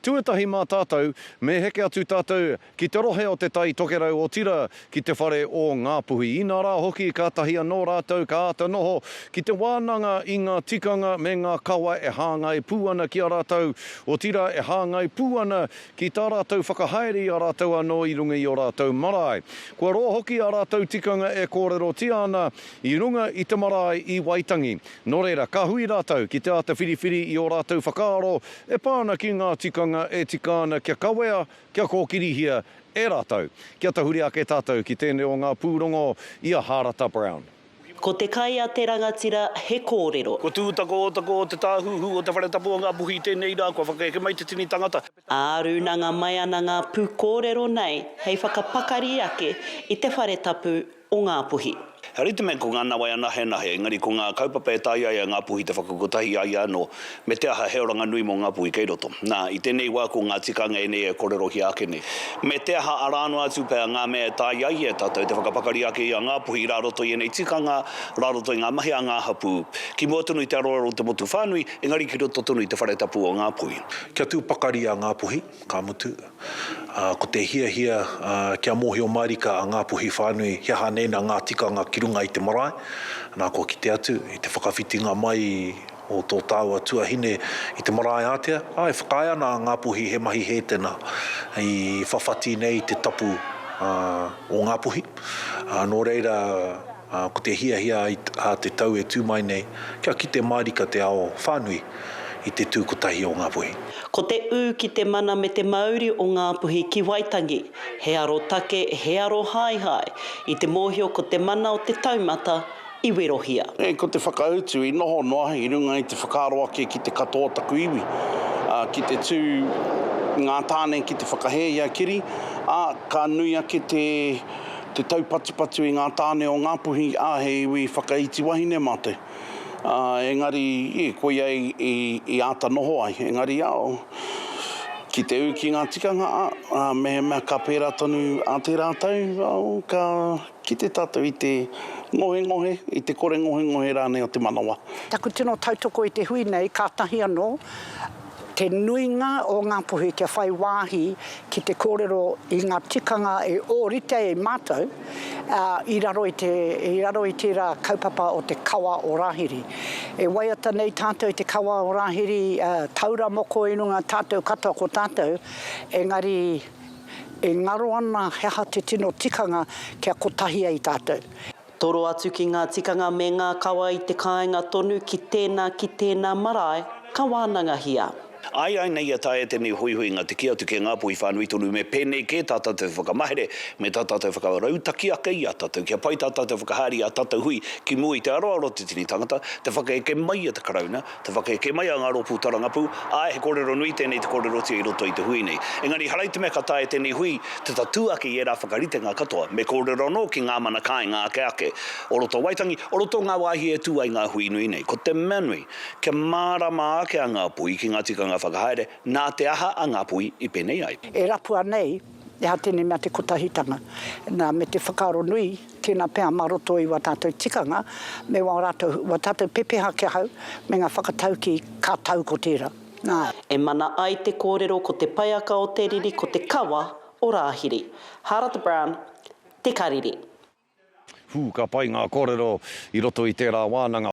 Tuatahi mā tātou, me heke atu tātou ki te rohe o Te Tai Tokerau otirā ki te whare o Ngāpuhi. Inā rā hoki kātahi anō rātou ka āta noho ki te wānanga i ngā tikanga me ngā kawa e hāngai pū ana ki a rātou, otirā e hāngai pū ana ki tā rātou whakahaere i a rātou anō i runga i ō rātou marae. Kua roa hoki ā rātou tikanga e kōrerotia ana i runga i te marae i Waitangi. Nō reira, ka hui rātou ki te āta whiriwhiri i ō rātou whakaaro e pā ana ki ngā tikanga e tika ana kia kawea, kia kōkirihia e rātou. Kia tahuri ake tātou ki tēnei o ngā pūrongo i a Hārata Brown. Ko te kai a te rangatira he kōrero. Ko Tūtakootako o te tāhuhu o te whare tapu o Ngāpuhi i tēnei rā kua whakaeke mai te tini tangata. Ā, rūnanga mai ana ngā pūkōrero nei hei whakapakari ake i te whare tapu o Ngāpuhi. He rite me ko ngā nawe anahenahe, engari ko ngā kaupapa e taea ai a Ngāpuhi te whakakotahi i a ia anō, me te aha he oranga nui mō Ngāpuhi kei roto. Nā, i tēnei wā ko ngā tikanga ēnei e kōrerohia ake nei. Me te aha arā noa atu pea ngā mea e taea ai e tātou te whakapakari ake i a Ngāpuhi rā roto i ēnei tikanga, rā roto i ngā mahi a ngā hapū, ki mua tonu i te aroaro o te motu whānui, engari ki roto tonu i te whare tapu o Ngāpuhi. Kia tū pakari a Ngāpuhi, ka mutu, ā, ko te hiahia kia mōhio mārika a Ngāpuhi whānui he aha nei nā ngā tikanga ki runga i te marae, nā kua kite atu i te whakawhitinga mai o tō tāua tuahine i te marae ātea, ā, e whakaae ana a Ngāpuhi he mahi hē tēnā i whawhati nei te tapu o Ngāpuhi, ā, nō reira, ko te hiahia a te tau e tū mai nei kia kite mārika te ao whānui i te tū kotahi o Ngāpuhi. Ko te ū ki te mana me te mauri o Ngāpuhi ki Waitangi, he arotake, he arohaehae, i te mōhio ko te mana o te taumata i werohia. Ko te whakautu i noho noa i runga i te whakaaro ake ki te katoa o taku iwi, ki te tū ngā tāne ki te whakahē i a Kiri, ā, ka nui ake te te taupatupatu i ngā tāne o Ngāpuhi, ā, he iwi whakaiti wahine mātou. Ā, engari, i, koia i, i, i āta noho ai. Engari, ā, ki te ū ki ngā tikanga, ā, ā, mehemea ka pērā tonu ā tērā tau, ā, ka kite tātou i te ngohengohe, i te kore ngohengohe rānei o te manawa. Taku tino tautoko i te hui nei, kātahi anō te nuinga o Ngāpuhi kia whai wāhi ki te kōrero i ngā tikanga e ōrite ai mātou i raro i te, i raro i tērā kaupapa o te kawa o Rāhiri. E waiata nei tātou i te kawa o Rāhiri, taura moko i runga tātou katoa ko tātou, engari e ngaro ana he aha te tino tikanga kia kotahi ai tātou. Toro atu ki ngā tikanga me ngā kawa i te kāinga tonu ki tēnā ki tēnā marae ka wānangahia. Ai ai nei ia taea tenei huihuinga te ki atu ki a Ngāpuhi whānui tonu me pēnei kē tā tātou whakamahere me tā tātou whakarautaki ake i a tātou kia pai tā tātou whakahaere i ā tātou hui ki mua i te aroaro o te tini tangata, te whakaeke mai a te Karauna, te whakaeke mai a ngā rōpū tarangapū, āe he kōrero nui tēnei te kōrerotia i roto i te hui nei. Engari ehara i te mea ka taea tēnei hui te tatū ake i ērā whakaritenga katoa, me kōrero anō ki ngā mana kāinga ake ake o roto o Waitangi, o roto o ngā wāhi e tū ai ngā hui nui nei. Ko te mea nui, kia mārama ake a Ngāpuhi ki ngā tikanga whakahaere, nā te aha a Ngāpuhi i pēnei ai. E rapua nei, ehara tēnei mea te kotahitanga, nā, me te whakaaro nui, tēnā pea mā roto i wā tātou tikanga, me wā rātou, wā tātou pepeha ki ahau, me ngā whakataukī, ka tau ko tērā. Nā. E mana ai te kōrero ko te paiaka o te riri ko te kawa o Rāhiri. Harata Brown, Te Karere. Hū, ka pai ngā kōrero i roto i tērā wānanga.